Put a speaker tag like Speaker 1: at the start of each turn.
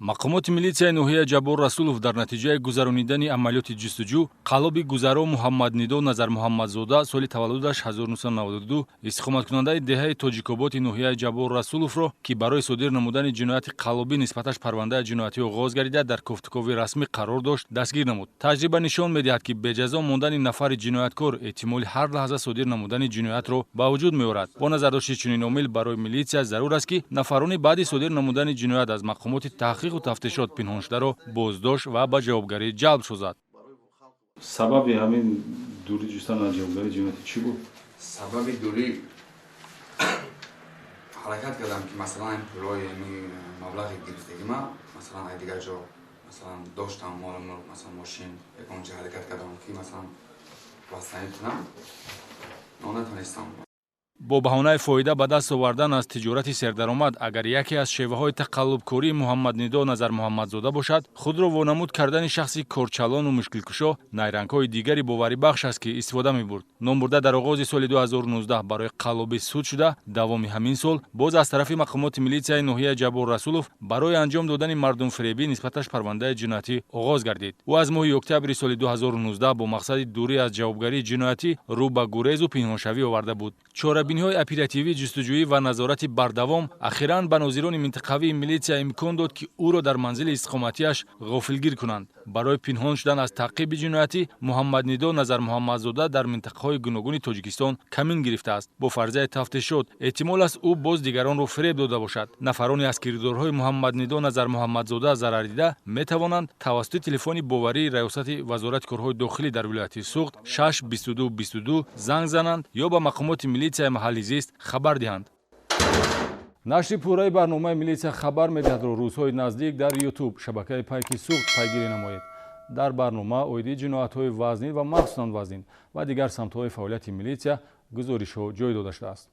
Speaker 1: Мақомоти милитсияи ноҳияи Ҷаббор Расулов дар натиҷаи гузаронидани амалиёти ҷустуҷӯ қаллоби гузаро Муҳаммаднидо Назармуҳаммадзода, соли таваллудаш 1992, истиқоматкунандаи деҳаи Тоҷикоботи ноҳияи Ҷаббор Расуловро, ки барои содир намудани ҷинояти қаллобӣ нисбаташ парвандаи ҷиноятӣ оғоз гардида, дар кофтукови расмӣ қарор дошт, дастгир намуд. Таҷриба нишон медиҳад, ки беҷазо мондани нафари ҷинояткор эҳтимоли ҳар лаҳза содир намудани ҷиноятро ба вуҷуд меорад. Бо назардошти чунин омил барои милитсия зарур аст, ки нафарони баъди содир намудани ҷиноят аз мақомоти таҳқиқу тафтишот пинҳоншударо боздошт ва ба ҷавобгарӣ ҷалб созад.
Speaker 2: Сабаби ҳамин дурӣ ҷустан аз ҷавобгарии ҷиноятӣ чӣ буд?
Speaker 3: Сабаби дурӣ, ҳаракат кардам, ки масалан, ин пулҳои, ами маблағи гирифтагима, масалан, ай дигар ҷо, масалан, доштам молу мулк, масалан, мошин, ягон ҷо ҳаракат кардам, ки масалан, восстановить кунам, но натонистам.
Speaker 1: Бо баҳонаи фоида ба даст овардан аз тиҷорати сердаромад, агар яке аз шеваҳои тақаллубкории Муҳаммаднидо Назармуҳаммадзода бошад, худро вонамуд кардани шахси корчалону мушкилкушо найрангҳои дигари боварибахш аст, ки истифода мебурд. Номбурда дар оғози соли 2019 барои қаллобӣ суд шуда, давоми ҳамин сол боз аз тарафи мақомоти милитсияи ноҳияи Ҷаббор Расулов барои анҷом додани мардумфиребӣ нисбаташ парвандаи ҷиноятӣ оғоз гардид. Ӯ аз моҳи октябри соли 2019 бо мақсади дурӣ аз ҷавобгарии ҷиноятӣ рӯ ба гурезу пинҳоншавӣ оварда буд. Чорабиниҳои оперативӣ, ҷустуҷӯӣ ва назорати бардавом ахиран ба нозирони минтақавии милитсия имкон дод, ки ӯро дар манзили истиқоматиаш ғофилгир кунанд. Барои пинҳон шудан аз таъқиби ҷиноятӣ Муҳаммаднидо Назармуҳаммадзода дар минтақаҳои гуногуни Тоҷикистон камин гирифтааст. Бо фарзияи тафтишот, эҳтимол аст, ӯ боз дигаронро фиреб дода бошад. Нафароне аз кирдорҳои Муҳаммаднидо Назармуҳаммадзода зарардида метавонанд тавассути телефони боварии Раёсати Вазорати корҳои дохилӣ дар вилояти Суғд 6 22 22 занг зананд ё ба мақомоти милитсияи маҳалли зист хабар диҳанд. Нашри пурраи барномаи «Милитсия хабар медиҳад»-ро рӯзҳои наздик дар Ютуб шабакаи «Пайки Суғд» пайгирӣ намоед. Дар барнома оиди ҷиноятҳои вазнин ва махсусан вазнин ва дигар самтҳои фаъолияти милитсия гузоришҳо ҷой дода шудааст.